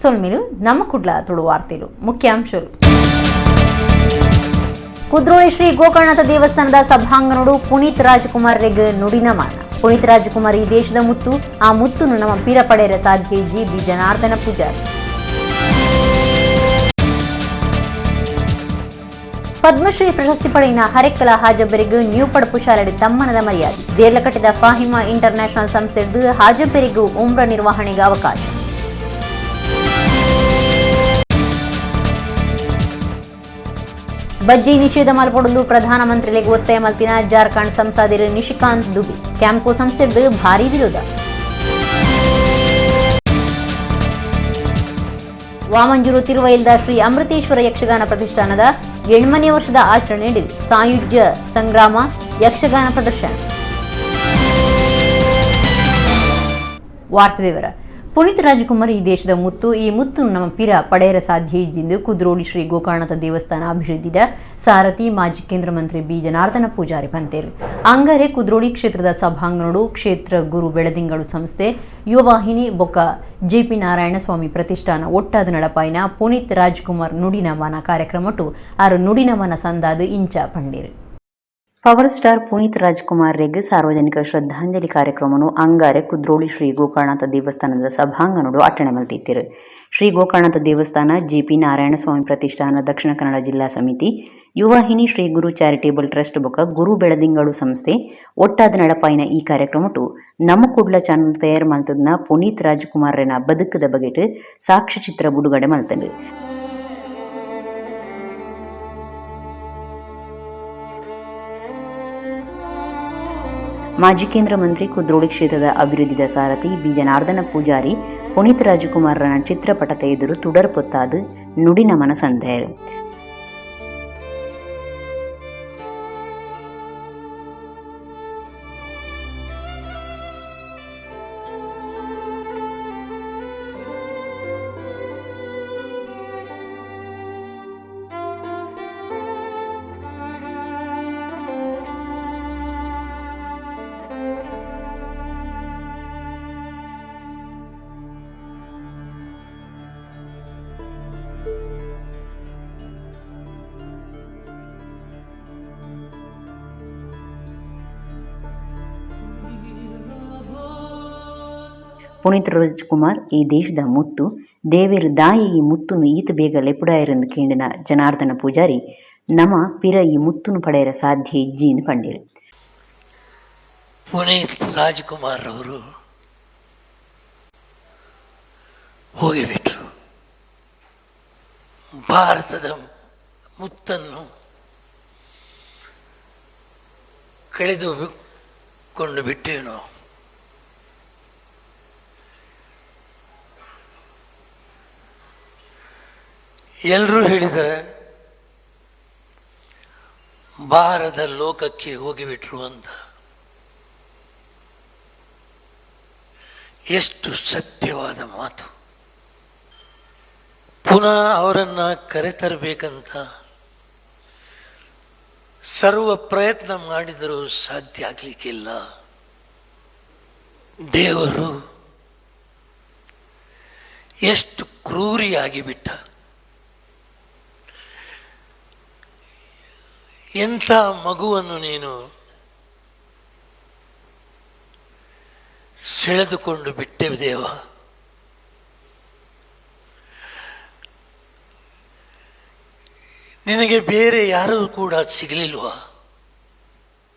ಸೊಲ್ಮಿಲು ನಮ್ಮ ಕುಡ್ಲ ತುಳು ವಾರ್ತೆಲು ಮುಖ್ಯಾಂಶಗಳು. ಕುದ್ರೋಳಿ ಶ್ರೀ ಗೋಕರ್ಣನಾಥ ದೇವಸ್ಥಾನದ ಸಭಾಂಗಣಡು ಪುನೀತ್ ರಾಜ್ಕುಮಾರ್ ರೆಗ್ ನುಡಿನ ಮಾನ. ಪುನೀತ್ ರಾಜ್ಕುಮಾರ್ ಈ ದೇಶದ ಮುತ್ತು, ಆ ಮುತ್ತುನು ನಮ್ಮ ಪೀರ ಪಡೆಯರ ಸಾಧ್ಯ ಜಿ ಬಿ ಜನಾರ್ದನ ಪೂಜಾರಿ. ಪದ್ಮಶ್ರೀ ಪ್ರಶಸ್ತಿ ಪಡೆಯಿನ ಹರೆಕ್ಕಲ ಹಾಜಬ್ಬರಿಗೂ ನ್ಯೂ ಪಡಪು ಶಾಲೆಡಿ ತಮ್ಮನದ ಮರ್ಯಾದೆ. ದೇರ್ಲಕಟ್ಟೆದ ಫಾಹಿಮಾ ಇಂಟರ್ ನ್ಯಾಷನಲ್ ಸಂಸ್ಥೆದ್ದು ಹಾಜಬ್ಬರಿಗೂ ಉಮ್ರ ನಿರ್ವಹಣೆಗೆ ಅವಕಾಶ. ಬಜ್ಜಿ ನಿಷೇಧ ಮಲ್ಪೊಡೊಂದು ಪ್ರಧಾನಮಂತ್ರಿಗಳಿಗೆ ಒತ್ತಾಯ ಮಲ್ತಿನ ಜಾರ್ಖಂಡ್ ಸಂಸದರು ನಿಶಿಕಾಂತ್ ದುಬೆ. ಕ್ಯಾಂಪು ಸಂಸ್ಥೆದ್ದು ಭಾರೀ ವಿರೋಧ. ವಾಮಂಜೂರು ತಿರುವೈಲ್ದ ಶ್ರೀ ಅಮೃತೇಶ್ವರ ಯಕ್ಷಗಾನ ಪ್ರತಿಷ್ಠಾನದ 8ನೇ ವರ್ಷದ ಆಚರಣೆ ಸಾಯುಜ್ಯ ಸಂಗ್ರಾಮ ಯಕ್ಷಗಾನ ಪ್ರದರ್ಶನ. ವಾರ್ತೆದೇವರ ಪುನೀತ್ ರಾಜ್ಕುಮಾರ್ ಈ ದೇಶದ ಮುತ್ತು, ಈ ಮುತ್ತು ನಮ್ಮ ಪಿರ ಪಡೆಯರ ಸಾಧ್ಯ ಇಜ್ಜಿಂದು ಕುದ್ರೋಳಿ ಶ್ರೀ ಗೋಕರ್ಣನಾಥ ದೇವಸ್ಥಾನ ಅಭಿವೃದ್ಧಿದ ಸಾರಥಿ ಮಾಜಿ ಕೇಂದ್ರ ಮಂತ್ರಿ ಬಿ ಜನಾರ್ದನ ಪೂಜಾರಿ ಪಂತೇರು. ಅಂಗಾರೆ ಕುದ್ರೋಳಿ ಕ್ಷೇತ್ರದ ಸಭಾಂಗಣಡು ಕ್ಷೇತ್ರ ಗುರು ಬೆಳದಿಂಗಳು ಸಂಸ್ಥೆ ಯುವವಾಹಿನಿ ಬೊಕ್ಕ ಜೆಪಿ ನಾರಾಯಣಸ್ವಾಮಿ ಪ್ರತಿಷ್ಠಾನ ಒಟ್ಟಾದ ನಡಪಾಯಿನ ಪುನೀತ್ ರಾಜ್ಕುಮಾರ್ ನುಡಿನಮನ ಕಾರ್ಯಕ್ರಮಟು ಆರು ನುಡಿನಮನ ಸಂದಾದ ಇಂಚ ಪಂಡೀರು. ಪವರ್ ಸ್ಟಾರ್ ಪುನೀತ್ ರಾಜ್ಕುಮಾರ್ ರೆಗ್ ಸಾರ್ವಜನಿಕ ಶ್ರದ್ಧಾಂಜಲಿ ಕಾರ್ಯಕ್ರಮನು ಅಂಗಾರೆ ಕುದ್ರೋಳಿ ಶ್ರೀ ಗೋಕರ್ಣನಾಥ ದೇವಸ್ಥಾನದ ಸಭಾಂಗಣಡು ಅಟ್ಟಣೆ ಮಲ್ತಿತ್ತಿರು. ಶ್ರೀ ಗೋಕರ್ಣನಾಥ ದೇವಸ್ಥಾನ, ಜೆಪಿ ನಾರಾಯಣಸ್ವಾಮಿ ಪ್ರತಿಷ್ಠಾನ ದಕ್ಷಿಣ ಕನ್ನಡ ಜಿಲ್ಲಾ ಸಮಿತಿ, ಯುವವಾಹಿನಿ ಶ್ರೀ ಗುರು ಚಾರಿಟೇಬಲ್ ಟ್ರಸ್ಟ್ ಬೊಕ ಗುರು ಬೆಳದಿಂಗಳು ಸಂಸ್ಥೆ ಒಟ್ಟಾದ ನಡಪಾಯಿನ ಈ ಕಾರ್ಯಕ್ರಮಟು ನಮ್ಮ ಕುಡ್ಲ ಚಾನಲ್ ತಯಾರು ಮಲ್ತದ್ನ ಪುನೀತ್ ರಾಜ್ಕುಮಾರ್ ರೆನ ಬದುಕದ ಬಗೆಟ್ ಸಾಕ್ಷ್ಯಚಿತ್ರ ಬಿಡುಗಡೆ ಮಲ್ತಂಡು. ಮಾಜಿ ಕೇಂದ್ರ ಮಂತ್ರಿ ಕುದ್ರೋಳಿ ಕ್ಷೇತ್ರದ ಅಭಿವೃದ್ಧಿದ ಸಾರಥಿ ಬಿ ಜನಾರ್ದನ ಪೂಜಾರಿ ಪುನೀತ್ ರಾಜ್ಕುಮಾರ್ರನ ಚಿತ್ರಪಟದ ಎದುರು ತುಡರ್ ಪೊತ್ತಾದ್ ನುಡಿನಮನ ಸಂದಾಯರು. ಪುನೀತ್ ರಾಜ್ಕುಮಾರ್ ಈ ದೇಶದ ಮುತ್ತು, ದೇವೇರ್ ದಾಯಿ ಈ ಮುತ್ತುನು ಈತ ಬೇಗ ಲೆಪುಡಾಯರೆಂದು ಕೇಂಡಿನ ಜನಾರ್ದನ ಪೂಜಾರಿ ನಮ ಪಿರ ಈ ಮುತ್ತುನು ಪಡೆಯರ ಸಾಧ್ಯ ಇಜ್ಜಿ ಎಂದು ಪಂಡೀರು. ಪುನೀತ್ ರಾಜ್ಕುಮಾರ್ ಅವರು ಹೋಗಿಬಿಟ್ರು. ಭಾರತದ ಮುತ್ತನ್ನು ಕಳೆದುಕೊಂಡು ಬಿಟ್ಟೇನೋ. ಎಲ್ಲರೂ ಹೇಳಿದರೆ ಭಾರತ ಲೋಕಕ್ಕೆ ಹೋಗಿಬಿಟ್ರು ಅಂತ. ಎಷ್ಟು ಸತ್ಯವಾದ ಮಾತು. ಪುನಃ ಅವರನ್ನು ಕರೆತರಬೇಕಂತ ಸರ್ವ ಪ್ರಯತ್ನ ಮಾಡಿದರೂ ಸಾಧ್ಯ ಆಗಲಿಕ್ಕಿಲ್ಲ. ದೇವರು ಎಷ್ಟು ಕ್ರೂರಿಯಾಗಿ ಬಿಟ್ಟ. ಎಂಥ ಮಗುವನ್ನು ನೀನು ಸೆಳೆದುಕೊಂಡು ಬಿಟ್ಟೆ ದೇವ. ನಿನಗೆ ಬೇರೆ ಯಾರೂ ಕೂಡ ಸಿಗಲಿಲ್ವಾ?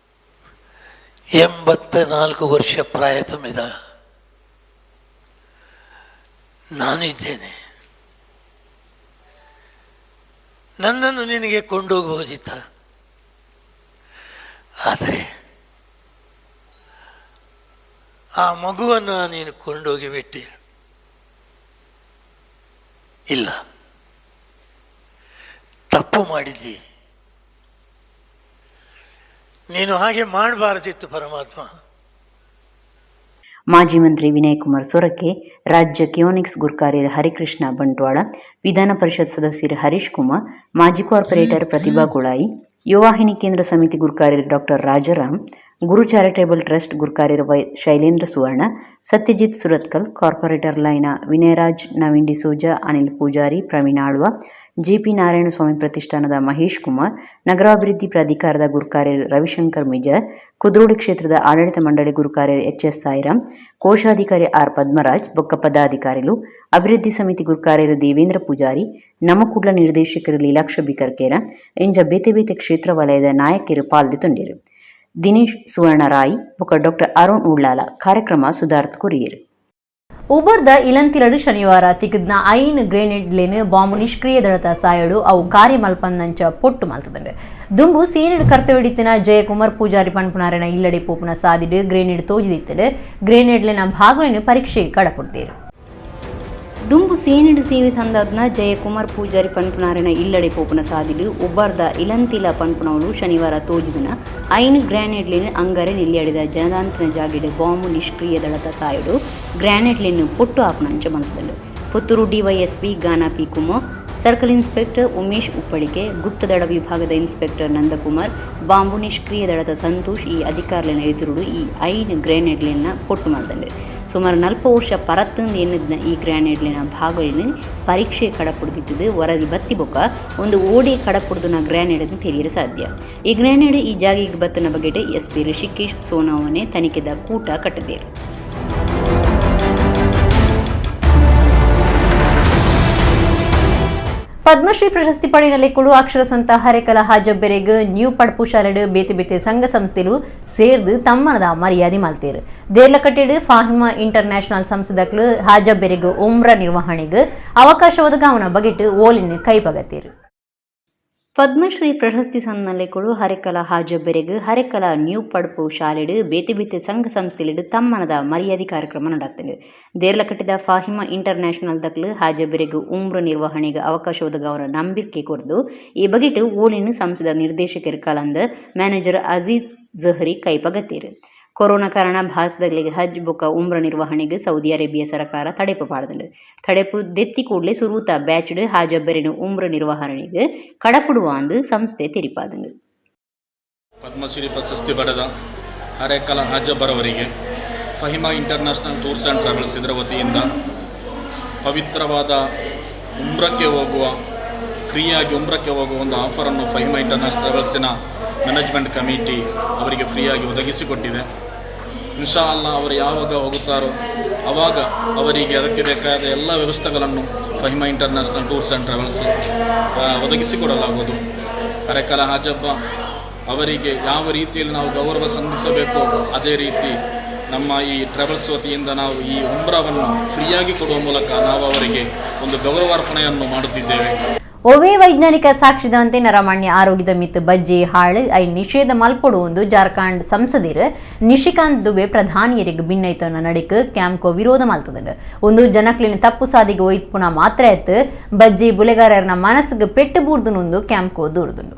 84 ವರ್ಷ ಪ್ರಾಯ ತುಂಬಿದ ನಾನಿದ್ದೇನೆ. ನನ್ನನ್ನು ನಿನಗೆ ಕೊಂಡೋಗಬಹುದಿತ್ತ? ಆದರೆ ಆ ಮಗುವನ್ನು ನೀನು ಕೊಂಡೋಗಿಬಿಟ್ಟೆ. ಇಲ್ಲ, ತಪ್ಪು ಮಾಡಿದ್ದಿ ನೀನು, ಹಾಗೆ ಮಾಡಬಾರದಿತ್ತು ಪರಮಾತ್ಮ. ಮಾಜಿ ಮಂತ್ರಿ ವಿನಯ್ ಕುಮಾರ್ ಸೊರಕೆ, ರಾಜ್ಯ ಕಿಯೋನಿಕ್ಸ್ ಗುರ್ಕಾರ್ಯರ್ ಹರಿಕೃಷ್ಣ ಬಂಟ್ವಾಳ, ವಿಧಾನ ಪರಿಷತ್ ಸದಸ್ಯರು ಹರೀಶ್ ಕುಮಾರ್, ಮಾಜಿ ಕಾರ್ಪೊರೇಟರ್ ಪ್ರತಿಭಾ ಕುಳಾಯಿ, ಯುವವಾಹಿನಿ ಕೇಂದ್ರ ಸಮಿತಿ ಗುರ್ಕಾರ್ಯರ್ ಡಾಕ್ಟರ್ ರಾಜಾರಾಮ್, ಗುರು ಚಾರಿಟೇಬಲ್ ಟ್ರಸ್ಟ್ ಗುರ್ಕಾರ್ಯರು ಶೈಲೇಂದ್ರ ಸುವರ್ಣ, ಸತ್ಯಜಿತ್ ಸುರತ್ಕಲ್, ಕಾರ್ಪೊರೇಟರ್ ಲೈನ ವಿನಯರಾಜ್, ನವೀನ್ ಡಿಸೋಜಾ, ಅನಿಲ್ ಪೂಜಾರಿ, ಪ್ರವೀಣ್ ಆಳ್ವ, ಜೆಪಿ ನಾರಾಯಣಸ್ವಾಮಿ ಪ್ರತಿಷ್ಠಾನದ ಮಹೇಶ್ ಕುಮಾರ್, ನಗರಾಭಿವೃದ್ಧಿ ಪ್ರಾಧಿಕಾರದ ಗುರುಕಾರ್ಯರು ರವಿಶಂಕರ್ ಮಿಜಾರ್, ಕುದ್ರೋಳಿ ಕ್ಷೇತ್ರದ ಆಡಳಿತ ಮಂಡಳಿ ಗುರುಕಾರ್ಯರು ಎಚ್ ಎಸ್ ಸಾಯಿರಾಮ್, ಕೋಶಾಧಿಕಾರಿ ಆರ್ ಪದ್ಮರಾಜ್, ಬೊಕ್ಕ ಪದಾಧಿಕಾರಿಲು, ಅಭಿವೃದ್ಧಿ ಸಮಿತಿ ಗುರುಕಾರ್ಯರು ದೇವೇಂದ್ರ ಪೂಜಾರಿ, ನಮ್ಮ ಕುಡ್ಲ ನಿರ್ದೇಶಕರು ಲೀಲಾಕ್ಷ ಬಿಕರ್ಕೇರ, ಇಂಜ ಬೇತೆ ಬೇತೆ ಕ್ಷೇತ್ರ ವಲಯದ ನಾಯಕರು ಪಾಲ್ದಿ ದಿನೇಶ್ ಸುವರ್ಣ ರಾಯ್ ಬೊಕ್ಕ ಡಾಕ್ಟರ್ ಅರುಣ್ ಉಳ್ಳಾಲ ಕಾರ್ಯಕ್ರಮ ಸುಧಾರ್ತ್ ಕೊರಿಯರ್. ಉಬರ್ದ ಇಲಂತಿಲಡು ಶನಿವಾರ ತಿಕ್ಕಿದ್ನ 5 ಗ್ರೆನೇಡ್ಲೇನು ಬಾಂಬ್ ನಿಷ್ಕ್ರಿಯ ದಳತ ಸಾಯಡು ಅವು ಕಾರ್ಯಮಲ್ಪನ್ನಂಚ ಪೊಟ್ಟು ಮಲ್ತದಂಡು. ದುಂಬು ಸೇನೆಡ್ ಕರ್ತವ್ಯಡಿತ್ತಿನ ಜಯಕುಮಾರ್ ಪೂಜಾರಿ ಪನ್ಪುನಾರೆನ ಇಲ್ಲಡೆ ಪೋಪುನ ಸಾದಿಡು ಗ್ರೆನೇಡ್ ತೋಜಿದಿತ್ತಡು. ಗ್ರೆನೇಡ್ಲೆನ ಭಾಗವನ್ನು ಪರೀಕ್ಷೆಗೆ ಕಡಪುಡ್ತೇರು. ದುಂಬು ಸೇನೆಡ್ ಸೇವೆ ತಂದಾದ್ನ ಜಯಕುಮಾರ್ ಪೂಜಾರಿ ಪನ್ಪುನಾರೆನ ಇಲ್ಲಡೆ ಪೋಪುನ ಸಾದಿಡು ಉಬ್ಬರ್ದ ಇಲಂತಿಲ ಪನ್ಪುನವಲು ಶನಿವಾರ ತೋಜಿದನ 5 ಗ್ರಾನೇಡ್ಲಿನ ಅಂಗರೆ ನಿಲ್ಯಾಡಿದ ಜನದಾಂತನ ಜಾಗಿಡು ಬಾಂಬ್ ನಿಷ್ಕ್ರಿಯ ದಳತ ಸಾಯಡು ಗ್ರಾನೇಡ್ಲಿನ ಪೊಟ್ಟು ಆಪುನಂಚ ಮಲ್ತದಂಡು. ಪುತ್ತೂರು ಡಿವೈಎಸ್ಪಿ ಗಾನಾ P Kumar, circle inspector Umesh Uppalike, ಗುಪ್ತದಳ ವಿಭಾಗದ ಇನ್ಸ್ಪೆಕ್ಟರ್ ನಂದಕುಮಾರ್, ಬಾಂಬು ನಿಷ್ಕ್ರಿಯ ದಳದ ಸಂತೋಷ್ ಈ ಅಧಿಕಾರಿನ ಎದುರುಡು ಈ 5 ಗ್ರೆನೇಡ್ಲಿನ ಪೊಟ್ಟು ಮಲ್ತಂಡು. ಸುಮಾರು 40 ವರ್ಷ ಪರತ್ತಂದು ಎನ್ನದ್ನ ಈ ಗ್ರಾನೇಡ್ಲಿನ ಭಾಗಲಿನ ಪರೀಕ್ಷೆ ಕಡಪುಡ್ದಿತ್ತದು. ವರದಿ ಬತ್ತಿ ಬೊಕ್ಕ ಒಂದು ಓಡಿ ಕಡಪುಡ್ದುನ ಗ್ರಾನೇಡ್ ತೆರೆಯಲು ಸಾಧ್ಯ. ಈ ಗ್ರಾನೇಡ್ ಈ ಜಾಗಿಗೆ ಬತ್ತನ ಬಗೆಟ್ ಎಸ್ ಪಿ ಋಷಿಕೇಶ್ ಸೋನಾವನೆ ತನಿಖೆದ ಕೂಟ ಕಟ್ಟದೇರು. ಪದ್ಮಶ್ರೀ ಪ್ರಶಸ್ತಿ ಪಡೆಯನಲ್ಲಿ ಕೊಡು ಅಕ್ಷರ ಸಂತ ಹರೆಕಲ ಹಾಜಬ್ಬೆರೆಗ್ ನ್ಯೂ ಪಡ್ಪು ಶಾಲೆಡ್ ಬೇತೆ ಬೇತೆ ಸಂಘ ಸಂಸ್ಥೆಲು ಸೇರ್ದು ತಮ್ಮನದ ಮರ್ಯಾದೆ ಮಲ್ತೇರು. ದೇರ್ಲಕಟ್ಟೆಡ್ ಫಾಹಿಮಾ ಇಂಟರ್ ನ್ಯಾಷನಲ್ ಸಂಸ್ಥೆದಕ್ಲು ಹಾಜಬ್ಬೆರೆಗ್ ಉಮ್ರ ನಿರ್ವಹಣೆಗೆ ಅವಕಾಶ ಒದಗಾವನ ಬಗೆಟ್ ಓಲಿನ ಕೈಪಗತ್ತೇರು. ಪದ್ಮಶ್ರೀ ಪ್ರಶಸ್ತಿ ಸನ್ನಲೆಕೊಡು ಹರೆಕಲ ಹಾಜಬ್ಬೆರೆಗ್ ಹರೆಕಲ ನ್ಯೂ ಪಡ್ಪು ಶಾಲೆಡ್ ಬೇತೆ ಬೇತೆ ಸಂಘ ಸಂಸ್ಥೆಲೆಡ್ ತಮ್ಮನದ ಮರ್ಯಾದೆ ಕಾರ್ಯಕ್ರಮ ನಡತ್ತಂಡು. ದೇರ್ಲಕಟ್ಟಿದ ಫಾಹಿಮಾ ಇಂಟರ್ ನ್ಯಾಷನಲ್ ದಕ್ಲು ಹಾಜಬ್ಬೆರೆಗ್ ಉಮ್ರ ನಿರ್ವಹಣೆಗೆ ಅವಕಾಶ ಒದಗಾವನ ನಂಬಿಕೆ ಕೊರ್ದು ಈ ಬಗೆಟ್ ಓಲಿನ ಸಂಸ್ಥೆದ ನಿರ್ದೇಶಕರು ಕಲಂದ ಮ್ಯಾನೇಜರ್ ಅಜೀಜ್ ಜಹರಿ ಕೈಪಗತ್ತೇರು. ಕೊರೋನಾ ಕಾರಣ ಭಾರತದಗಳಿಗೆ ಹಜ್ ಬೊಕ್ಕ ಉಮ್ರ ನಿರ್ವಹಣೆಗೆ ಸೌದಿ ಅರೇಬಿಯಾ ಸರ್ಕಾರ ತಡೆಪು ಪಾಡ್ದಂಡು. ತಡೆಪು ದೆತ್ತಿ ಕೂಡಲೇ ಸುರೂತ ಬ್ಯಾಚ್ಡ್ ಹಾಜಬ್ಬೆರಿನ ಉಮ್ರ ನಿರ್ವಹಣೆಗೆ ಕಡಪುಡುವ ಅಂದು ಸಂಸ್ಥೆ ತೆರಿಪಾದಂಡು. ಪದ್ಮಶ್ರೀ ಪ್ರಶಸ್ತಿ ಪಡೆದ ಹರೇಕಲ ಹಾಜಬ್ಬರವರಿಗೆ Fahima international tours and travels ಇದರ ವತಿಯಿಂದ ಪವಿತ್ರವಾದ ಉಮ್ರಕ್ಕೆ ಹೋಗುವ, ಫ್ರೀಯಾಗಿ ಉಮ್ರಕ್ಕೆ ಹೋಗುವ ಒಂದು ಆಫರನ್ನು ಫಹಿಮಾ ಇಂಟರ್ನ್ಯಾಷನಲ್ ಟ್ರಾವೆಲ್ಸಿನ ಮ್ಯಾನೇಜ್ಮೆಂಟ್ ಕಮಿಟಿ ಅವರಿಗೆ ಫ್ರೀಯಾಗಿ ಒದಗಿಸಿಕೊಟ್ಟಿದೆ. ಇನ್ಶಾ ಅಲ್ಲಾ ಅವರು ಯಾವಾಗ ಹೋಗುತ್ತಾರೋ ಆವಾಗ ಅವರಿಗೆ ಅದಕ್ಕೆ ಬೇಕಾದ ಎಲ್ಲ ವ್ಯವಸ್ಥೆಗಳನ್ನು Fahima international tours and travels ಒದಗಿಸಿಕೊಡಲಾಗುವುದು. ಹರೇಕಲ Hajabba ಅವರಿಗೆ ಯಾವ ರೀತಿಯಲ್ಲಿ ನಾವು ಗೌರವ ಸಂಧಿಸಬೇಕೋ ಅದೇ ರೀತಿ ನಮ್ಮ ಈ ಟ್ರಾವೆಲ್ಸ್ ವತಿಯಿಂದ ನಾವು ಈ ಉಮ್ರಾವನ್ನು ಫ್ರೀಯಾಗಿ ಕೊಡುವ ಮೂಲಕ ನಾವು ಅವರಿಗೆ ಒಂದು ಗೌರವಾರ್ಪಣೆಯನ್ನು ಮಾಡುತ್ತಿದ್ದೇವೆ. ಒವೇ ವೈಜ್ಞಾನಿಕ ಸಾಕ್ಷಿದಂತೆ ನರಮಾನ್ಯ ಆರೋಗ್ಯದ ಮಿತ್ ಬಜ್ಜಿ ಹಾಳು I ನಿಷೇಧ ಮಲ್ಪೊಡು ಒಂದು ಜಾರ್ಖಂಡ್ ಸಂಸದಿರು ನಿಶಿಕಾಂತ್ ದುಬೆ ಪ್ರಧಾನಿಯರಿಗೆ ಭಿನ್ನೈತನ ನಡಿಕ್ ಕ್ಯಾಂಪ್ಕೋ ವಿರೋಧ ಮಲ್ತದಂಡು. ಒಂದು ಜನಕ್ಲಿನ ತಪ್ಪು ಸಾದಿಗೆ ಒಯ್ಪುನ ಮಾತ್ರ ಎತ್ತು ಬಜ್ಜಿ ಬುಲೆಗಾರರನ ಮನಸ್ಸಿಗೆ ಪೆಟ್ಟು ಬೂರ್ದುನೊಂದು ಕ್ಯಾಂಪ್ಕೋ ದೂರದುಂಡು.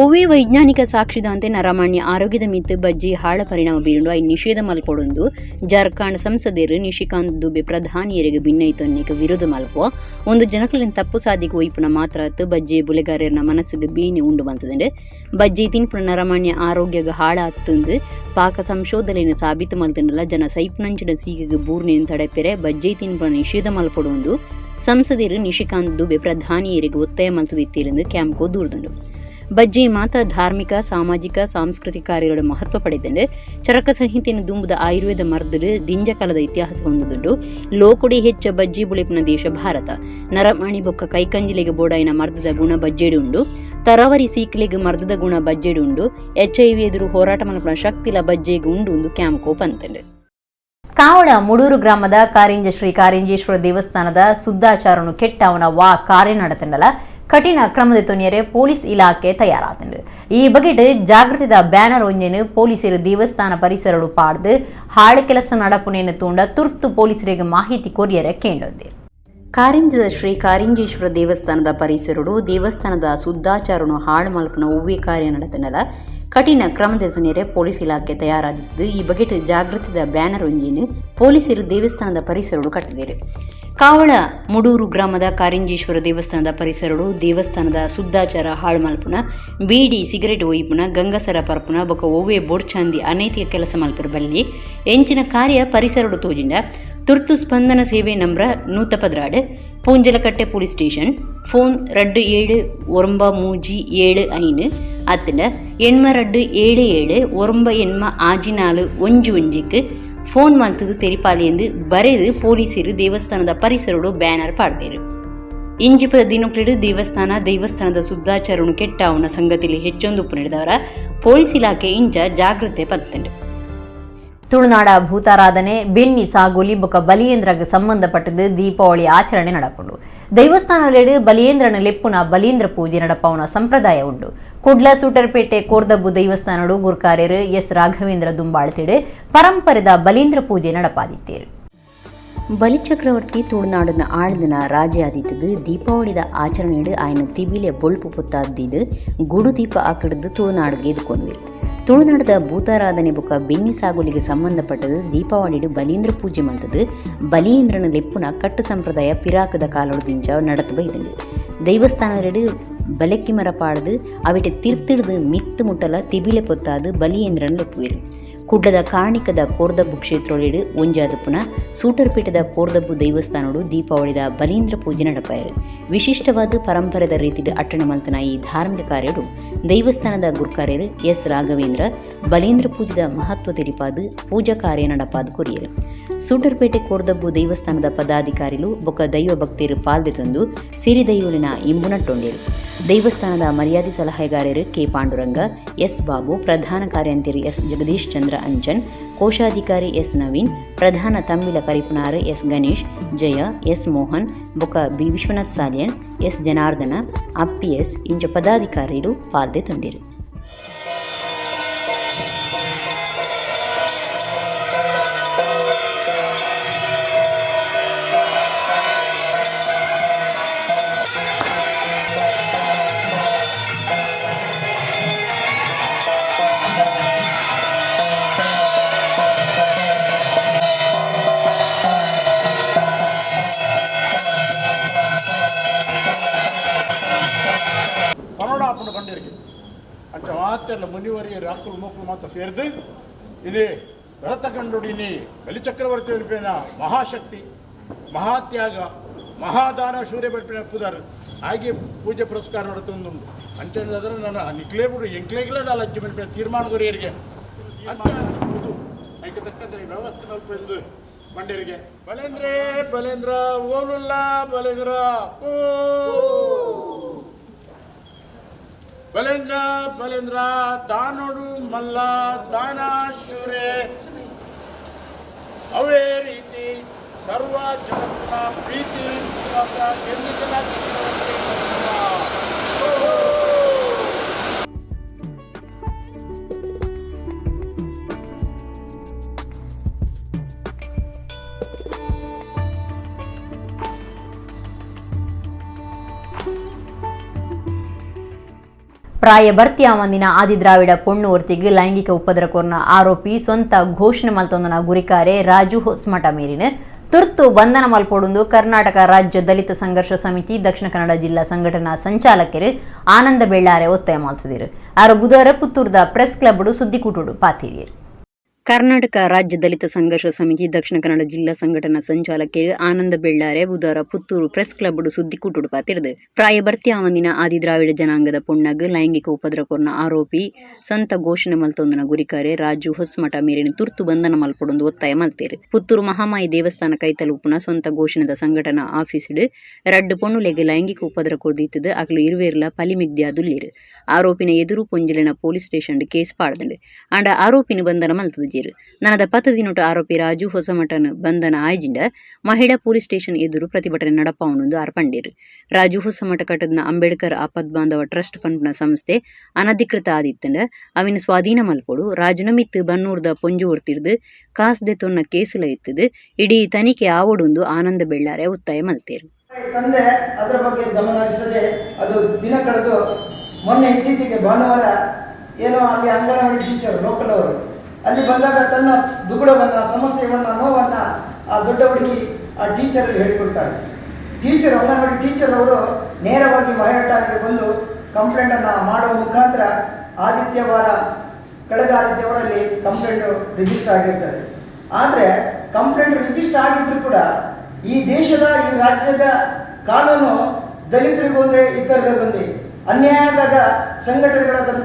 ಒವೇ ವೈಜ್ಞಾನಿಕ ಸಾಕ್ಷಿದಂತೆ ನರಮಾನ್ಯ ಆರೋಗ್ಯದ ಮಿತ್ ಬಜ್ಜಿ ಹಾಳ ಪರಿಣಾಮ ಬೀರುಂಡು I ನಿಷೇಧ ಮಲ್ಪೊಡೊಂದು ಜಾರ್ಖಂಡ್ ಸಂಸದರು ನಿಶಿಕಾಂತ್ ದುಬೆ ಪ್ರಧಾನಿಯರಿಗೆ ಭಿನ್ನೈತೊನ್ನಿಕ ವಿರೋಧ ಮಲ್ಪುವ ಒಂದು ಜನಕ್ಲಿನ ತಪ್ಪು ಸಾದಿಗೆ ಒಯ್ಪುನ ಮಾತ್ರ ಬಜ್ಜಿ ಬುಲೆಗಾರರನ ಮನಸ್ಸಿಗೆ ಬೀನಿ ಉಂಡು ಬಂತದಂಡು. ಬಜ್ಜಿ ತಿನ್ಪುನ ನರಮಾನ್ಯ ಆರೋಗ್ಯಗ ಹಾಳ ಅತ್ತಂದು ಪಾಕ ಸಂಶೋಧನೆಯನ್ನು ಸಾಬೀತು ಮಲ್ತಂಡಲ ಜನ ಸೈಪ್ನಂಚಿನ ಸೀಗೆಗೆ ಬೂರ್ನೇನು ತಡೆಪೆರೆ ಬಜ್ಜಿ ತಿನ್ಪುನ ನಿಷೇಧ ಮಲ್ಪೊಡೊಂದು ಸಂಸದರು ನಿಶಿಕಾಂತ್ ದುಬೆ ಪ್ರಧಾನಿಯರಿಗೆ ಒತ್ತಾಯ ಮಲ್ತದಿತ್ತಿರಂದು ಕ್ಯಾಂಪ್ಕೋ ದೂರದುಂಡು. ಬಜ್ಜಿ ಮಾತ ಧಾರ್ಮಿಕ, ಸಾಮಾಜಿಕ, ಸಾಂಸ್ಕೃತಿಕ ಕಾರ್ಯಗಳ ಮಹತ್ವ ಪಡೆದಂಡು. ಚರಕ ಸಂಹಿತೆಯನ್ನು ದುಂಬುದ ಆಯುರ್ವೇದ ಮರ್ದಡು ದಿಂಜಕಾಲದ ಇತಿಹಾಸ ಹೊಂದುದುಂಡು. ಲೋಕೊಡಿ ಹೆಚ್ಚ ಬಜ್ಜಿ ಬುಳೆಪಿನ ದೇಶ ಭಾರತ. ನರಮಣಿ ಬೊಕ್ಕ ಕೈಕಂಜಿಲೆಗೆ ಬೋಡಾಯಿನ ಮರ್ದದ ಗುಣ ಬಜ್ಜೆಡು ಉಂಡು. ತರವರಿ ಸೀಕ್ಲೆಗೆ ಮರ್ದದ ಗುಣ ಬಜ್ಜೆಡು ಉಂಡು. ಎಚ್ಐವಿ ಎದುರು ಹೋರಾಟ ಮಲ್ಪುನ ಶಕ್ತಿಲ ಬಜ್ಜೆಗೆ ಉಂಡು ಒಂದು ಕ್ಯಾಂಪ್ಕೋ ಪಂತಂಡು. ಕಾವಳ ಮುಡೂರು ಗ್ರಾಮದ ಕಾರಿಂಜ ಶ್ರೀ ಕಾರಿಂಜೇಶ್ವರ ದೇವಸ್ಥಾನದ ಸುದ್ದಾಚಾರನು ಕೆಟ್ಟವನ ವಾ ಕಾರ್ಯ ನಡೆತಂಡಲ ಕಠಿಣ ಕ್ರಮದ ತೊನಿಯರೆ ಪೊಲೀಸ್ ಇಲಾಖೆ ತಯಾರಾತಂಡು. ಈ ಬಗೆಟ್ ಜಾಗೃತಿದ ಬ್ಯಾನರ್ ಒಂಜೆನು ಪೊಲೀಸರು ದೇವಸ್ಥಾನ ಪರಿಸರಡು ಪಾಡ್ದು ಹಾಳು ಕೆಲಸ ನಡಪುನೇನು ತೂಂಡ ತುರ್ತು ಪೊಲೀಸರಿಗೆ ಮಾಹಿತಿ ಕೊರಿಯರೆ ಕೇಂಡೊಂದಿರು. ಕಾರಿಂಜದ ಶ್ರೀ ಕಾರಿಂಜೇಶ್ವರ ದೇವಸ್ಥಾನದ ಪರಿಸರಡು ದೇವಸ್ಥಾನದ ಸುದ್ದಾಚಾರನು ಹಾಳು ಮಲ್ಪನ ಒವ್ವೇ ಕಾರ್ಯ ನಡೆತನಲ ಕಠಿಣ ಕ್ರಮದ ತುನಿಯರೆ ಪೊಲೀಸ್ ಇಲಾಖೆ ತಯಾರಾದಿತ್ತು. ಈ ಬಗೆಟ್ ಜಾಗೃತಿದ ಬ್ಯಾನರ್ ಒಂಜೆನು ಪೊಲೀಸರು ದೇವಸ್ಥಾನದ ಪರಿಸರಡು ಕಟ್ಟಿದರು. Kavala Mudur ಗ್ರಾಮದ ಕಾರಿಂಜೇಶ್ವರ ದೇವಸ್ಥಾನದ ಪರಿಸರಡು ದೇವಸ್ಥಾನದ ಸುದ್ದಾಚಾರ ಹಾಳು ಮಲ್ಪುನ, ಬೀಡಿ ಸಿಗರೇಟ್ ಒಯ್ಪುನ, ಗಂಗಸರ ಪರ್ಪುನ ಬೊಕ ಒವ್ವೆ ಬೋಡ್ಚಾಂದಿ ಅನೈತಿಕ ಕೆಲಸ ಮಲ್ಪರ ಬಲ್ಲಿ ಎಂಚಿನ ಕಾರ್ಯ ಪರಿಸರಡು ತೋಜಿಂಡ ತುರ್ತು ಸ್ಪಂದನ ಸೇವೆ number 112 Punjalakatte police station phone 27 9 3 7 5 ಅತ್ತಂಡ 82 77 9 8 6 1 1 phone ಮಂತದು ತೆರಿಪಾಲಿಯೆಂದು ಬರೆದು ಪೊಲೀಸರು ದೇವಸ್ಥಾನದ ಪರಿಸರಡು ಬ್ಯಾನರ್ ಪಾಡ್ದೇರು. ಇಂಜಿಪದ ದಿನಕ್ಲೆಡು ದೇವಸ್ಥಾನದ ಸುದ್ದಾಚಾರನು ಕೆಟ್ಟಾವನ ಸಂಗತಿಲಿ ಹೆಚ್ಚೊಂದು ನಡೆದವರ ಪೊಲೀಸ್ ಇಲಾಖೆ ಇಂಚ ಜಾಗೃತೆ ಪತ್ತಂಡು. ತುಳುನಾಡ ಭೂತಾರಾಧನೆ ಬೆನ್ನಿ ಸಾಗೋಲಿ ಬೊಕ ಬಲಿಯೇಂದ್ರಗ್ ಸಂಬಂಧಪಟ್ಟದು ದೀಪಾವಳಿ ಆಚರಣೆ ನಡಪುಂಡು. ದೈವಸ್ಥಾನಲೆಡು ಬಲಿಯೇಂದ್ರನ ಲೆಪ್ಪುನ ಬಲೀಂದ್ರ ಪೂಜೆ ನಡಪವನ ಸಂಪ್ರದಾಯ ಉಂಡು. ಕುಡ್ಲ ಸೂಟರ್ಪೇಟೆ ಕೋರ್ದಬ್ಬು ದೈವಸ್ಥಾನಡು ಗುರ್ಕಾರ್ಯರು ಎಸ್ ರಾಘವೇಂದ್ರ ದುಂಬಾಳ್ತಿಡು ಪರಂಪರೆದ ಬಲೀಂದ್ರ ಪೂಜೆ ನಡಪಾದಿತ್ತೇರು. ಬಲಿಚಕ್ರವರ್ತಿ ತುಳುನಾಡಿನ ಆಳ್ದಿನ ರಾಜೆ ಆದಿತ್ತದು ದೀಪಾವಳಿದ ಆಚರಣೆಡು ಆಯನ ತಿಬಿಲೆ ಬೊಳ್ಪು ಪೊತ್ತಾದಿದ್ದು ಗುಡು ದೀಪ ಆಕಡಿದ್ದು ತುಳುನಾಡಿಗೆ ಎದುಕೊಂಡ್ವಿ. ತುಳುನಾಡದ ಭೂತಾರಾಧನೆ ಬೊಕ ಬೆನ್ನಿ ಸಾಗುಲಿಗೆ ಸಂಬಂಧಪಟ್ಟದು ದೀಪಾವಳಿಡು ಬಲೀಂದ್ರ ಪೂಜೆ ಮಂತದು ಬಲೀಂದ್ರನ ಲೆಪ್ಪುನ ಕಟ್ಟು ಸಂಪ್ರದಾಯ ಪಿರಾಕದ ಕಾಲೊಡ್ದಿಂಚ ನಡತು ಬೈದಂಡು. ದೈವಸ್ಥಾನದೆಡು ಬಲೆಕ್ಕಿ ಮರ ಪಾಡ್ದು ಅವಿಟ ತಿರ್ತಿಡ್ದು ಮಿತ್ತು ಮುಟ್ಟಲ ತಿಬಿಲೆ ಪೊತ್ತಾದು ಬಲಿಯೇಂದ್ರನ ಲೆಪ್ಪುವೇರು. ಕುಡ್ಲದ ಕಾರ್ಣಿಕದ ಕೋರ್ದಬ್ಬು ಕ್ಷೇತ್ರೊಳಿಡು ಒಂಜಾದಪ್ಪುನ ಸೂಟರ್ಪೇಟದ ಕೋರ್ದಬ್ಬು ದೈವಸ್ಥಾನಡು ದೀಪಾವಳಿದ ಬಲೀಂದ್ರ ಪೂಜೆ ನಡಪಾಯರು. ವಿಶಿಷ್ಟವಾದ ಪರಂಪರೆದ ರೀತಿಡು ಅಟ್ಟಣ ಮಲ್ತನ ಈ ಧಾರ್ಮಿಕ ಕಾರ್ಯಡು ದೈವಸ್ಥಾನದ ಗುರ್ಕಾರ್ಯರು ಎಸ್ ರಾಘವೇಂದ್ರ ಬಲೀಂದ್ರ ಪೂಜೆದ ಮಹತ್ವ ತೆರಿಪಾದು ಪೂಜಾ ಕಾರ್ಯ ನಡಪಾದು ಕೊರಿಯರು. ಸೂಟರ್ಪೇಟೆ ಕೋರ್ದಬ್ಬು ದೇವಸ್ಥಾನದ ಪದಾಧಿಕಾರಿಲು ಬೊಕ ದೈವ ಭಕ್ತರು ಪಾಲ್ದೆ ತಂದು ಸಿರಿ ದೈವಲಿನ ಇಂಬು ನಟ್ಟೊಂಡಿರು. ದೇವಸ್ಥಾನದ ಮರ್ಯಾದೆ ಸಲಹೆಗಾರರು ಕೆ ಪಾಂಡುರಂಗ, ಎಸ್ ಬಾಬು, ಪ್ರಧಾನ ಕಾರ್ಯಂತಿರು ಎಸ್ ಜಗದೀಶ್ ಚಂದ್ರ ಅಂಚನ್, ಕೋಶಾಧಿಕಾರಿ ಎಸ್ ನವೀನ್, ಪ್ರಧಾನ ತಂಬಿಲ ಕರಿಪುನಾರು ಎಸ್ ಗಣೇಶ್, ಜಯ, ಎಸ್ ಮೋಹನ್, ಬೊಕ B Vishwanath Salian, S Janardhana, Appi S ಇಂಚ ಪದಾಧಿಕಾರಿಲು ಪಾಲ್ದೆ ತುಂಡಿರು. ಅಂಚ ಮಾತೆಲ್ಲ ಮುನಿವರಿಯರು ಅಕ್ಕಲು ಮಕ್ಕಳು ಮಾತ್ರ ಸೇರಿದು ಇಲ್ಲಿ ಭರತ ಕಂಡುಡಿನಿ ಬಲಿಚಕ್ರವರ್ತಿ ಅನ್ಪಿನ ಮಹಾಶಕ್ತಿ ಮಹಾತ್ಯಾಗ ಮಹಾದಾನ ಶೂರ್ಯ ಬಲ್ಪಿನ ಪುದಾರ್ ಹಾಗೆ ಪೂಜೆ ಪುರಸ್ಕಾರ ನಡತೊಂದುಂಡು. ಅಂಚೆಂದ್ರೆ ನಾನು ನಿಕ್ಲೇ ಬಿಡು ಎಂಕ್ಲೇಗ್ಲೇದಲ್ಲ ಅಜ್ಜಿ ಮನ್ಪಿನ ತೀರ್ಮಾನ ಕೊರಿಯರಿಗೆ ಅದಕ್ಕೆ ತಕ್ಕಂತೆ ವ್ಯವಸ್ಥೆ ಮಲ್ಪೆಂದು ಮಂಡ್ಯರಿಗೆ ಬಲೇಂದ್ರೇ ಬಲೇಂದ್ರ ಓಲುಲ್ಲ ಬಲೇಂದ್ರ ಓ ಬಲೇಂದ್ರ ಬಲೇಂದ್ರ ದಾನೋಡು ಮಲ್ಲ ದಾನ ಶೂರೆ ಅವೇ ರೀತಿ ಸರ್ವ ಜನಪದ ಪ್ರೀತಿ ವಿಶ್ವಾಸ ಗೆದ್ದಿದ್ದಲ್ಲ. ಪ್ರಾಯ ಭರ್ತಿ ಆವಂದಿನ ಆದಿದ್ರಾವಿಡ ಪೊಣ್ಣು ಒರ್ತಿಗೆ ಲೈಂಗಿಕ ಉಪದ್ರಕೋರ್ನ ಆರೋಪಿ ಸ್ವಂತ ಘೋಷಣೆ ಮಲ್ತೊಂದನ ಗುರಿಕಾರೆ ರಾಜು ಹೊಸ್ಮಠ ಮೇರಿನ ತುರ್ತು ಬಂಧನ ಮಲ್ಪೊಡುಂದು ಕರ್ನಾಟಕ ರಾಜ್ಯ ದಲಿತ ಸಂಘರ್ಷ ಸಮಿತಿ ದಕ್ಷಿಣ ಕನ್ನಡ ಜಿಲ್ಲಾ ಸಂಘಟನಾ ಸಂಚಾಲಕರು ಆನಂದ ಬೆಳ್ಳಾರೆ ಒತ್ತಾಯ ಮಾಡ್ತಿದ್ರು. ಆರು ಬುಧವಾರ ಪುತ್ತೂರ್ದ ಪ್ರೆಸ್ ಕ್ಲಬ್ಡು ಸುದ್ದಿಕೂಟುಡು ಪಾತಿರಿಯರು. ಕರ್ನಾಟಕ ರಾಜ್ಯ ದಲಿತ ಸಂಘರ್ಷ ಸಮಿತಿ ದಕ್ಷಿಣ ಕನ್ನಡ ಜಿಲ್ಲಾ ಸಂಘಟನಾ ಸಂಚಾಲಕರು ಆನಂದ ಬೆಳ್ಳಾರೆ ಬುಧವಾರ ಪುತ್ತೂರು ಪ್ರೆಸ್ ಕ್ಲಬ್ಡು ಸುದ್ದಿಕೂಟುಡು ಪಾತಿರ್ದು. ಪ್ರಾಯ ಭರ್ತಿ ಆವಂದಿನ ಆದಿ ದ್ರಾವಿಡ ಜನಾಂಗದ ಪೊಣ್ಣಗ್ ಲೈಂಗಿಕ ಉಪದ್ರಕೋರ್ನ ಆರೋಪಿ ಸಂತ ಘೋಷಣೆ ಮಲ್ತೊಂದನ ಗುರಿಕಾರೆ ರಾಜು ಹೊಸ್ಮಠ ಮೇರಿನ ತುರ್ತು ಬಂಧನ ಮಲ್ಪೊಡೊಂದು ಒತ್ತಾಯ ಮಲ್ತೇರು. ಪುತ್ತೂರು ಮಹಾಮಾಯಿ ದೇವಸ್ಥಾನ ಕೈತಲುಪುನ ಸ್ವಂತ ಘೋಷಣೆದ ಸಂಘಟನಾ ಆಫೀಸ್ಡ್ ರಡ್ಡು ಪೊಣ್ಣುಲೆಗ್ ಲೈಂಗಿಕ ಉಪದ್ರ ಕೊರ್ದಿತ್ತದು ಅಕ್ಲು ಇರುವೇರ್ಲ ಪಲಿಮಿಗ್ದ್ಯಾದುಲ್ಲೇರು. ಆರೋಪಿನ ಎದುರು ಪೊಂಜಲಿನ police station case ಪಾಡ್ದಂಡು ಆಂಡ ಆರೋಪಿನ ಬಂಧನ ಮಲ್ತದ. ನನದ ಪತ್ತು ದಿನೊಟ್ಟು ಆರೋಪಿ ರಾಜು ಹೊಸಮಠನ ಬಂಧನ ಆಯ್ಜಿಂಡ ಮಹಿಳಾ ಪೊಲೀಸ್ ಸ್ಟೇಷನ್ ಎದುರು ಪ್ರತಿಭಟನೆ ನಡಪಾವಣೊಂದು ಅರ್ಪಂಡೇರು. ರಾಜು ಹೊಸಮಠ ಕಟ್ಟದ ಅಂಬೇಡ್ಕರ್ ಆಪದ್ ಬಾಂಧವ ಟ್ರಸ್ಟ್ ಪನ್ಪುನ ಸಂಸ್ಥೆ ಅನಧಿಕೃತ ಆದಿತ್ತಂಡ ಅವಿನ ಸ್ವಾಧೀನ ಮಲ್ಪೊಡು ರಾಜುನ ಮಿತ್ತು ಬನ್ನೂರ್ದ ಪೊಂಜು ಒರ್ತಿರ್ದು ಕಾಸ್ದೆ ತೊನ್ನ ಕೇಸುಲ ಇತ್ತದು ಇಡೀ ತನಿಖೆ ಆವಡೊಂದು ಆನಂದ ಬೆಳ್ಳಾರೆ ಒತ್ತಾಯ ಮಲ್ತೇರು. ತಂದೆ ಅದರ ಬಗ್ಗೆ ಗಮನ ಹರಿಸದೆ ಅದು ದಿನ ಕಳೆದು ಮೊನ್ನೆ ಇತ್ತೀಚೆಗೆ ಭಾನುವಾರ ಏನೋ ಅಲ್ಲಿ ಅಂಗನವಾಡಿ ಟೀಚರ್ ಲೋಕಲ್ ಅವರು ಅಲ್ಲಿ ಬಂದಾಗ ತನ್ನ ದುಗುಡವನ್ನು, ಸಮಸ್ಯೆಯನ್ನು, ನೋವನ್ನು ಆ ದೊಡ್ಡ ಹುಡುಗಿ ಆ ಟೀಚರ್ ಹೇಳಿಕೊಡ್ತಾರೆ. ಟೀಚರ್, ಅಂಗನವಾಡಿ ಟೀಚರ್ ಅವರು ನೇರವಾಗಿ ಮಹಿಳಾ ಠಾಣೆಗೆ ಬಂದು ಕಂಪ್ಲೇಂಟನ್ನು ಮಾಡುವ ಮುಖಾಂತರ ಆದಿತ್ಯವಾರ, ಕಳೆದ ಆದಿತ್ಯವಾರಲ್ಲಿ ಕಂಪ್ಲೇಂಟು ರಿಜಿಸ್ಟರ್ ಆಗಿರ್ತದೆ. ಆದರೆ ಕಂಪ್ಲೇಂಟ್ ರಿಜಿಸ್ಟರ್ ಆಗಿದ್ದರೂ ಕೂಡ ಈ ದೇಶದ, ಈ ರಾಜ್ಯದ ಕಾನೂನು ದಲಿತರಿಗೊಂದೇ, ಇತರರಿಗೊಂದೇ. ಅನ್ಯಾಯದಾಗ ಸಂಘಟನೆಗಳು ಅದನ್ನು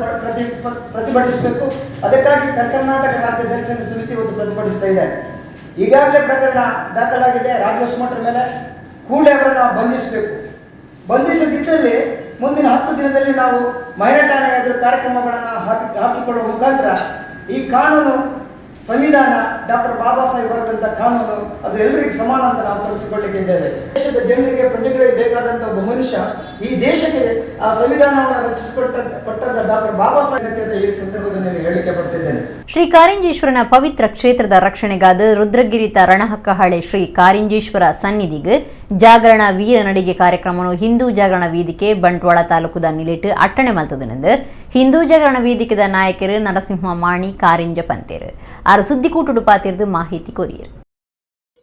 ಪ್ರತಿಭಟಿಸಬೇಕು. ಅದಕ್ಕಾಗಿ ಕರ್ನಾಟಕ ರಾಜ್ಯ ದಲಿತ ಸಂಘ ಸಮಿತಿ ಒಂದು ಪ್ರತಿಭಟಿಸ್ತಾ ಇದೆ. ಈಗಾಗಲೇ ಪ್ರಕರಣ ದಾಖಲಾಗಿದೆ ರಾಜೇಶ್ ಮಠರ ಮೇಲೆ. ಕೂಡಲೇ ಅವರನ್ನು ಬಂಧಿಸಬೇಕು. ಬಂಧಿಸದಿದ್ದಲ್ಲಿ ಮುಂದಿನ 10 ದಿನದಲ್ಲಿ ನಾವು ಮಹಿಳಾ ಠಾಣೆ ಎದುರು ಕಾರ್ಯಕ್ರಮಗಳನ್ನು ಹಾಕಿಕೊಳ್ಳುವ ಮುಖಾಂತರ ಈ ಕಾನೂನು, ಸಂವಿಧಾನ, ಡಾಕ್ಟರ್ ಬಾಬಾ ಸಾಹೇಬ್ ಬರೆದಂಥ ಕಾನೂನು ಅದು ಎಲ್ಲರಿಗೂ ಸಮಾನ ಅಂತ ನಾವು ತೋರಿಸಿಕೊಳ್ಳಿಕ್ಕಿದ್ದೇವೆ. ದೇಶದ ಜನರಿಗೆ, ಪ್ರಜೆಗಳಿಗೆ ಬೇಕಾದಂಥ ಒಬ್ಬ ಮನುಷ್ಯ ಈ ದೇಶಕ್ಕೆ ಆ ಸಂವಿಧಾನವನ್ನು ರಚಿಸಿಕೊಟ್ಟ ಡಾಕ್ಟರ್ ಬಾಬಾ ಸಾಹೇಬ್ ಅಂತ ಈ ಸಂದರ್ಭದಲ್ಲಿ ಹೇಳಿಕೆ ಪಡ್ತಿದ್ದೇನೆ. ಶ್ರೀ ಕಾರಿಂಜೇಶ್ವರನ ಪವಿತ್ರ ಕ್ಷೇತ್ರದ ರಕ್ಷಣೆಗಾದ ರುದ್ರಗಿರಿತ ರಣಹಕ್ಕಹಾಳೆ ಶ್ರೀ ಕಾರಿಂಜೇಶ್ವರ ಸನ್ನಿಧಿಗೆ ಜಾಗರಣ ವೀರ ನಡಿಗೆ ಕಾರ್ಯಕ್ರಮವನ್ನು ಹಿಂದೂ ಜಾಗರಣ ವೇದಿಕೆ ಬಂಟ್ವಾಳ ತಾಲೂಕುದ ನಿಲೆಟ್ ಅಟ್ಟಣೆ ಮಲ್ತದನೆಂದು ಹಿಂದೂ ಜಾಗರಣ ವೇದಿಕೆದ ನಾಯಕರು ನರಸಿಂಹ ಮಾಣಿ ಕಾರಿಂಜ ಪಂತೇರು ಆರು ಸುದ್ದಿಕೂಟುಡು ಪಾತಿರ್ದು ಮಾಹಿತಿ ಕೊರಿಯರು.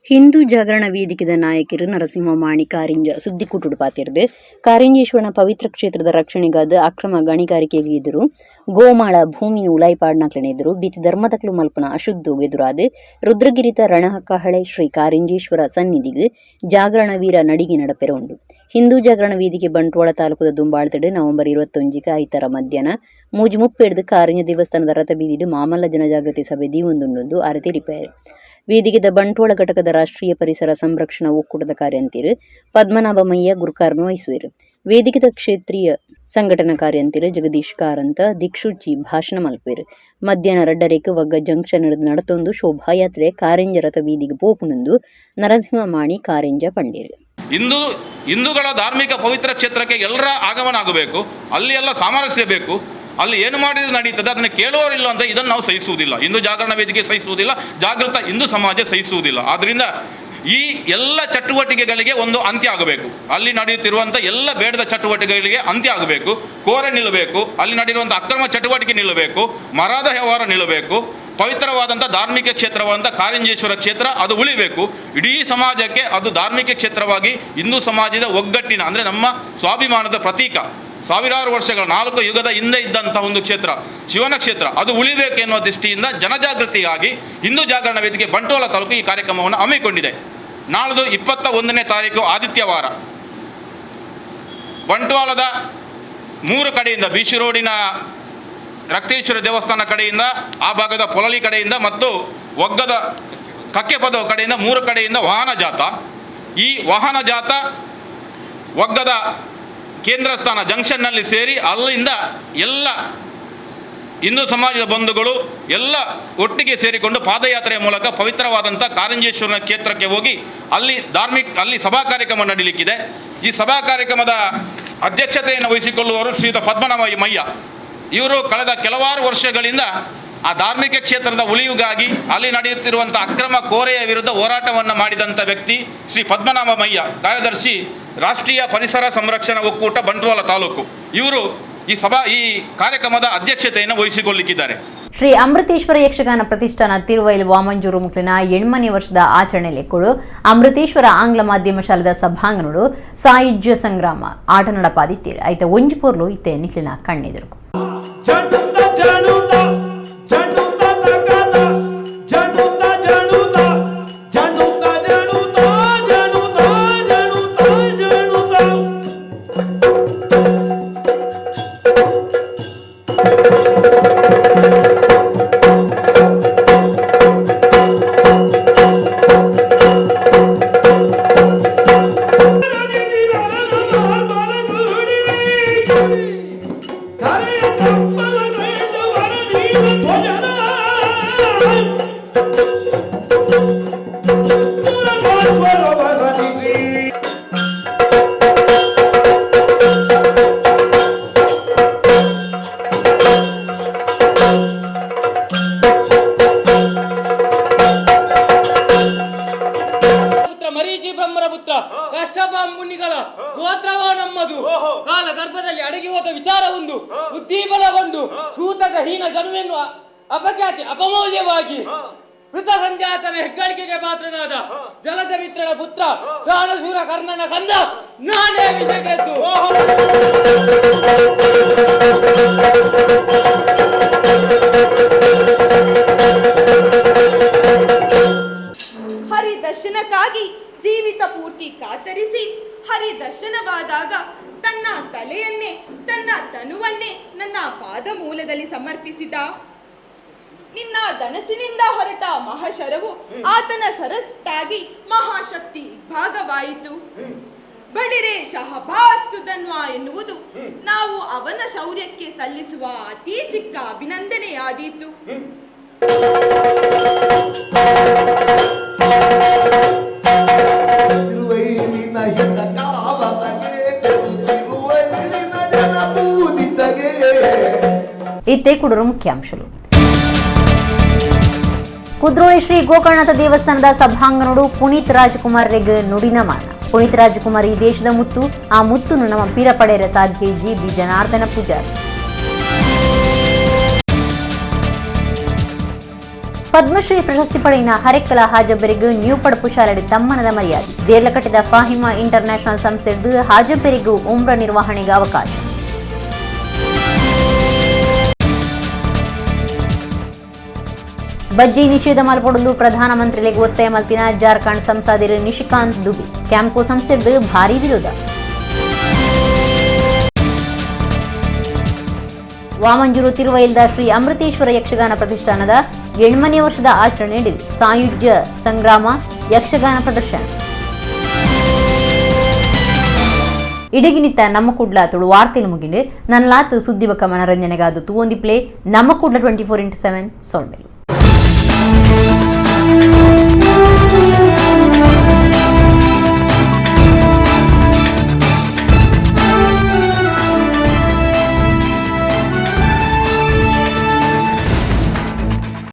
ಹಿಂದೂ ಜಾಗರಣ ವೇದಿಕೆದ ನಾಯಕರು ನರಸಿಂಹ ಮಾಣಿ ಕಾರಿಂಜ ಸುದ್ದಿಕೂಟುಡು ಪಾತಿರ್ದು ಕಾರಿಂಜೇಶ್ವರನ ಪವಿತ್ರ ಕ್ಷೇತ್ರದ ರಕ್ಷಣೆಗಾದ ಅಕ್ರಮ ಗಣಿಗಾರಿಕೆಗೆ ಎದುರು ಗೋಮಾಳ ಭೂಮಿನ ಉಲಾಯ್ಪಾಡ್ನಕ್ಲನೆ ಎದುರು ಬಿತಿ ಧರ್ಮದಕ್ಲು ಮಲ್ಪನ ಅಶುದ್ಧ ಎದುರಾದ ರುದ್ರಗಿರಿತ ರಣಹಕ್ಕಹಳೆ ಶ್ರೀ ಕಾರಿಂಜೇಶ್ವರ ಸನ್ನಿಧಿಗೆ ಜಾಗರಣ ವೀರ ನಡಿಗೆ ನಡಪೆರ ಉಂಡು. ಹಿಂದೂ ಜಾಗರಣ ವೇದಿಕೆ ಬಂಟ್ವಾಳ ತಾಲೂಕುದ ದುಂಬಾಳ್ತಡು ನವೆಂಬರ್ 21 ಐತರ ಮಧ್ಯಾಹ್ನ 3:30 ಕಾರಿಂಜ ದೇವಸ್ಥಾನದ ರಥಬೀದಿಡು ಮಾಮಲ್ಲ ಜನಜಾಗೃತಿ ಸಭೆ ದೀವೊಂದುಂಡು ಆರತಿ ರಿಪೇರ್. ವೇದಿಕೆದ ಬಂಟ್ವಾಳ ಘಟಕದ ರಾಷ್ಟ್ರೀಯ ಪರಿಸರ ಸಂರಕ್ಷಣಾ ಒಕ್ಕೂಟದ ಕಾರ್ಯಂತಿರು ಪದ್ಮನಾಭಮಯ್ಯ ಗುರುಕಾರ್ಮ ವಹಿಸುವರು. ವೇದಿಕೆದ ಕ್ಷೇತ್ರೀಯ ಸಂಘಟನಾ ಕಾರ್ಯಂತಿರು ಜಗದೀಶ್ ಕಾರಂತ ದಿಕ್ಷೂಚಿ ಭಾಷಣ ಮಲ್ಪೇರು. ಮಧ್ಯಾಹ್ನ 2:30 ವಗ್ಗ ಜಂಕ್ಷನ್ ನಡತೊಂದು ಶೋಭಾಯಾತ್ರೆ ಕಾರಿಂಜ ರಥ ಬೀದಿಗೆ ಪೋಪುನಂದು ನರಸಿಂಹ ಮಾಣಿ ಕಾರಿಂಜ ಪಂಡೇರು. ಹಿಂದೂಗಳ ಧಾರ್ಮಿಕ ಪವಿತ್ರ ಕ್ಷೇತ್ರಕ್ಕೆ ಎಲ್ಲರ ಆಗಮನ ಆಗಬೇಕು, ಅಲ್ಲಿ ಎಲ್ಲ ಸಾಮರಸ್ಯ ಬೇಕು, ಅಲ್ಲಿ ಏನು ಮಾಡಿದ್ರು ನಡೀತದೆ, ಅದನ್ನು ಕೇಳುವವರಿಲ್ಲ ಅಂತ ಇದನ್ನು ನಾವು ಸಹಿಸುವುದಿಲ್ಲ. ಹಿಂದೂ ಜಾಗರಣ ವೇದಿಕೆ ಸಹಿಸುವುದಿಲ್ಲ, ಜಾಗೃತ ಹಿಂದೂ ಸಮಾಜ ಸಹಿಸುವುದಿಲ್ಲ. ಆದ್ದರಿಂದ ಈ ಎಲ್ಲ ಚಟುವಟಿಕೆಗಳಿಗೆ ಒಂದು ಅಂತ್ಯ ಆಗಬೇಕು. ಅಲ್ಲಿ ನಡೆಯುತ್ತಿರುವಂಥ ಎಲ್ಲ ಬೇಡದ ಚಟುವಟಿಕೆಗಳಿಗೆ ಅಂತ್ಯ ಆಗಬೇಕು, ಕೋರೆ ನಿಲ್ಲಬೇಕು, ಅಲ್ಲಿ ನಡೆಯುವಂಥ ಅಕ್ರಮ ಚಟುವಟಿಕೆ ನಿಲ್ಲಬೇಕು, ಮರದ ವ್ಯವಹಾರ ನಿಲ್ಲಬೇಕು, ಪವಿತ್ರವಾದಂಥ ಧಾರ್ಮಿಕ ಕ್ಷೇತ್ರವಾದಂಥ ಕಾರಿಂಜೇಶ್ವರ ಕ್ಷೇತ್ರ ಅದು ಉಳಿಬೇಕು. ಇಡೀ ಸಮಾಜಕ್ಕೆ ಅದು ಧಾರ್ಮಿಕ ಕ್ಷೇತ್ರವಾಗಿ ಹಿಂದೂ ಸಮಾಜದ ಒಗ್ಗಟ್ಟಿನ, ಅಂದರೆ ನಮ್ಮ ಸ್ವಾಭಿಮಾನದ ಪ್ರತೀಕ, ಸಾವಿರಾರು ವರ್ಷಗಳ 4 ಯುಗದ ಹಿಂದೆ ಇದ್ದಂಥ ಒಂದು ಕ್ಷೇತ್ರ, ಶಿವನ ಕ್ಷೇತ್ರ, ಅದು ಉಳಿಬೇಕು ಎನ್ನುವ ದೃಷ್ಟಿಯಿಂದ ಜನಜಾಗೃತಿಗಾಗಿ ಹಿಂದೂ ಜಾಗರಣ ವೇದಿಕೆ ಬಂಟ್ವಾಳ ತಾಲೂಕು ಈ ಕಾರ್ಯಕ್ರಮವನ್ನು ಹಮ್ಮಿಕೊಂಡಿದೆ. ನಾಳ್ದು 21ನೇ ತಾರೀಕು ಆದಿತ್ಯವಾರ ಬಂಟ್ವಾಳದ 3 ಕಡೆಯಿಂದ, ಬೀಚ್ ರೋಡಿನ ರಕ್ತೇಶ್ವರ ದೇವಸ್ಥಾನ ಕಡೆಯಿಂದ, ಆ ಭಾಗದ ಪೊಲಲಿ ಕಡೆಯಿಂದ ಮತ್ತು ಒಗ್ಗದ ಕಕ್ಕೆಪದವು ಕಡೆಯಿಂದ 3 ಕಡೆಯಿಂದ ವಾಹನ ಜಾಥಾ. ಈ ವಾಹನ ಜಾಥಾ ಒಗ್ಗದ ಕೇಂದ್ರ ಸ್ಥಾನ ಜಂಕ್ಷನ್ನಲ್ಲಿ ಸೇರಿ ಅಲ್ಲಿಂದ ಎಲ್ಲ ಹಿಂದೂ ಸಮಾಜದ ಬಂಧುಗಳು ಎಲ್ಲ ಒಟ್ಟಿಗೆ ಸೇರಿಕೊಂಡು ಪಾದಯಾತ್ರೆಯ ಮೂಲಕ ಪವಿತ್ರವಾದಂಥ ಕಾರಂಜೇಶ್ವರನ ಕ್ಷೇತ್ರಕ್ಕೆ ಹೋಗಿ ಅಲ್ಲಿ ಅಲ್ಲಿ ಸಭಾ ಕಾರ್ಯಕ್ರಮ ನಡೀಲಿಕ್ಕಿದೆ. ಈ ಸಭಾ ಕಾರ್ಯಕ್ರಮದ ಅಧ್ಯಕ್ಷತೆಯನ್ನು ವಹಿಸಿಕೊಳ್ಳುವವರು ಶ್ರೀಯುತ ಪದ್ಮನಾಭ ಮಯ್ಯ. ಇವರು ಕಳೆದ ಕೆಲವಾರು ವರ್ಷಗಳಿಂದ ಆ ಧಾರ್ಮಿಕ ಕ್ಷೇತ್ರದ ಉಳಿವಿಗಾಗಿ ಅಲ್ಲಿ ನಡೆಯುತ್ತಿರುವಂಥ ಅಕ್ರಮ ಕೋರೆಯ ವಿರುದ್ಧ ಹೋರಾಟವನ್ನು ಮಾಡಿದಂಥ ವ್ಯಕ್ತಿ ಶ್ರೀ ಪದ್ಮನಾಭ ಮಯ್ಯ, ಕಾರ್ಯದರ್ಶಿ, ರಾಷ್ಟ್ರೀಯ ಪರಿಸರ ಸಂರಕ್ಷಣಾ ಒಕ್ಕೂಟ, ಬಂಟ್ವಾಳ ತಾಲೂಕು. ಇವರು ಈ ಕಾರ್ಯಕ್ರಮದ ಅಧ್ಯಕ್ಷತೆಯನ್ನು ವಹಿಸಿಕೊಳ್ಳಲಿಕ್ಕಿದ್ದಾರೆ. ಶ್ರೀ ಅಮೃತೇಶ್ವರ ಯಕ್ಷಗಾನ ಪ್ರತಿಷ್ಠಾನ ತಿರುವೈಲ್ ವಾಮಂಜೂರು ಮುಕ್ಲಿನ 8ನೇ ವರ್ಷದ ಆಚರಣೆ ಲೆಕ್ಕಳು ಅಮೃತೇಶ್ವರ ಆಂಗ್ಲ ಮಾಧ್ಯಮ ಶಾಲೆದ ಸಭಾಂಗಣಡು ಸಾಯುಜ್ಯ ಸಂಗ್ರಾಮ ಆಟ ನಡಪಾದಿತ್ತೀರು. ಐತ ಒಂಜಿ ಪೊರ್ಲು ಇತ್ತೆ ನಿಖಿಲಿನ ಕಣ್ಣೆದುರು. ಉದ್ದೀಪನಗೊಂಡು ಸೂತಕ ಹೀನ ಜನುವೆನ್ನು ಅಪಖ್ಯಾತಿ ಅಪಮೌಲ್ಯವಾಗಿ ವೃತ ಸಂಜಾತನ ಹೆಗ್ಗಳಿಕೆಗೆ ಪಾತ್ರನಾದ ಜಲಜ ಮಿತ್ರನ ಪುತ್ರ ದಾನಶೂರ ಕರ್ಣನ ಕಂದ ನಾನೇ ವಿಷಗೆದ್ದು. ಹರಿ ದರ್ಶನಕ್ಕಾಗಿ ಜೀವಿತ ಪೂರ್ತಿ ಕಾತರಿಸಿ ಹರಿ ದರ್ಶನವಾದಾಗ ತನ್ನ ತಲೆಯನ್ನೇ ತನ್ನ ತನುವನ್ನೇ ನನ್ನ ಪಾದ ಮೂಲದಲ್ಲಿ ಸಮರ್ಪಿಸಿದ. ನಿನ್ನ ಧನಸ್ಸಿನಿಂದ ಹೊರಟ ಮಹಾಶರವು ಆತನ ಶರಸ್ತಾಗಿ ಮಹಾಶಕ್ತಿ ಭಾಗವಾಯಿತು. ಬಳಿರೆ ಶಹಬಾಜ್ ಸುಧನ್ವ ಎನ್ನುವುದು ನಾವು ಅವನ ಶೌರ್ಯಕ್ಕೆ ಸಲ್ಲಿಸುವ ಅತಿ ಚಿಕ್ಕ ಅಭಿನಂದನೆಯಾದೀತು. ಇತ್ತೆ ಕುಡರು ಮುಖ್ಯಾಂಶಗಳು. ಕುದ್ರೋಳಿ ಶ್ರೀ ಗೋಕರ್ಣನಾಥ ದೇವಸ್ಥಾನದ ಸಭಾಂಗಣಡು ಪುನೀತ್ ರಾಜ್ಕುಮಾರ್ ರೆಗ್ ನುಡಿನ ಮಾನ. ಪುನೀತ್ ರಾಜ್ಕುಮಾರ್ ಈ ದೇಶದ ಮುತ್ತು, ಆ ಮುತ್ತುನು ನಮ್ಮ ಪೀರ ಪಡೆಯರ ಸಾಧ್ಯ ಜಿ ಬಿ ಜನಾರ್ದನ ಪೂಜಾರಿ. ಪದ್ಮಶ್ರೀ ಪ್ರಶಸ್ತಿ ಪಡೆಯಿನ ಹರೆಕ್ಕಲ ಹಾಜಬ್ಬರಿಗೂ ನ್ಯೂ ಪಡಪು ಶಾಲೆಡಿ ತಮ್ಮನದ ಮರ್ಯಾದೆ. ದೇರ್ಲಕಟ್ಟೆದ ಫಾಹಿಮಾ ಇಂಟರ್ ನ್ಯಾಷನಲ್ ಸಂಸ್ಥೆದು ಹಾಜಬ್ಬರಿಗೂ ಉಮ್ರ ನಿರ್ವಹಣೆಗೆ ಅವಕಾಶ. ಬಜ್ಜಿ ನಿಷೇಧ ಮಲ್ಪೊಡೊಂದು ಪ್ರಧಾನಮಂತ್ರಿಗಳಿಗೆ ಒತ್ತಾಯ ಮಲ್ತಿನ ಜಾರ್ಖಂಡ್ ಸಂಸದರು ನಿಶಿಕಾಂತ್ ದುಬೆ. ಕ್ಯಾಂಪು ಸಂಸ್ಥೆದು ಭಾರೀ ವಿರೋಧ. ವಾಮಂಜೂರು ತಿರುವೈಲ್ದ ಶ್ರೀ ಅಮೃತೇಶ್ವರ ಯಕ್ಷಗಾನ ಪ್ರತಿಷ್ಠಾನದ 8ನೇ ವರ್ಷದ ಆಚರಣೆ ಸಾಯುಜ್ಯ ಸಂಗ್ರಾಮ ಯಕ್ಷಗಾನ ಪ್ರದರ್ಶನ. ಇಡಗಿನಿತ್ತ ನಮ್ಮ ಕುಡ್ಲ ತುಳು ವಾರ್ತೆಲು ಮುಗಿಂಡು ನನ್ಲಾತ್ ಸುದ್ದಿ ಬಕ್ಕ ಮನರಂಜನೆಗಾದ ತೂವೊಂದಿ ಪ್ಲೇ ನಮ್ಮ ಕುಡ್ಲ 24x7 ಸೊಲ್ಮೆಲು.